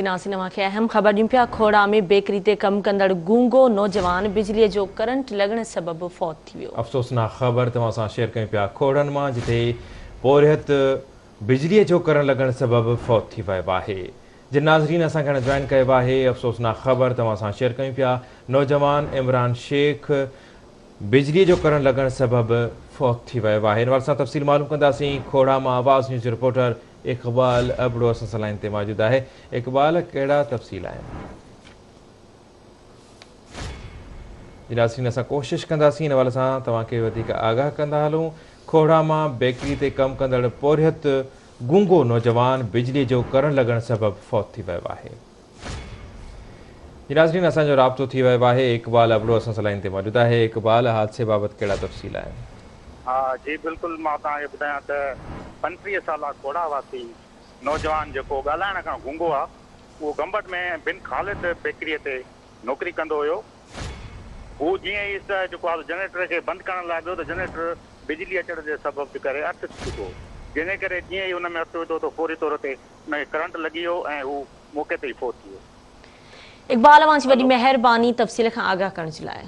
ناظرين اوهان کي اهم خبر ڏيون پيا کوڙا ۾ بيڪري تي ڪم ڪندڙ گونگو نوجوان بجلي جو ڪرنٽ لڳڻ سبب فوت ٿي ويو. افسوسناڪ خبر توهان سان شيئر ڪيون پيا کوڙن مان جتي پورهيت بجلي جو ڪرنٽ لڳڻ سبب فوت ٿي ويو آهي جن ناظرين اسان کي هاڻي جوائن ڪيو آهي افسوسناڪ خبر توهان سان شيئر ڪيون پيا نوجوان عمران شيخ بجلي جو ڪرنٽ لڳڻ سبب فوت ٿي ويو آهي ان حوالي سان تفصيل معلوم ڪنداسين کوڙا مان آواز نيوز جو رپورٽر اقبال ابڙو اسان سان لائين تي موجود آهي اقبال ڪهڙا تفصيل آهن؟ جي ناظرين اسان ڪوشش ڪنداسين ان حوالي سان توهان کي وڌيڪ آگاهه ڪندا هلون کوڙا مان بيڪري تي ڪم ڪندڙ پورهيت گونگو نوجوان بجلي جو ڪرنٽ لڳڻ سبب فوت ٿي ويو آهي. جي ناظرين اسان جو رابطو ٿي ويو آهي اقبال ابڙو اسان سان لائين تي موجود آهي اقبال حادثي بابت ڪهڙا تفصيل آهن. ها جي بلڪل مان توهان کي ٻڌايان ته 35 سالا کوڙا واسي نوجوان جيڪو ڳالهائڻ کان گونگو آ اهو گمبٽ ۾ بن خالد بيڪري تي نوڪري ڪندو هيو هو جيئن ئي جيڪو آ جنريٽر کي بند ڪرڻ لاء ويو ته جنريٽر بجلي اچڻ جي سبب جي ڪري ارٿ ٿي چڪو هو جنهن جي ڪري جيئن ئي ان ۾ هٿ وڌو ته فوري طور تي ان کي ڪرنٽ لڳي ويو ۽ هو موقعي تي ئي فوت ٿي ويو. اقبال اوهان جي وڏي مهرباني تفصيل کان آگاهه ڪرڻ جي لاء.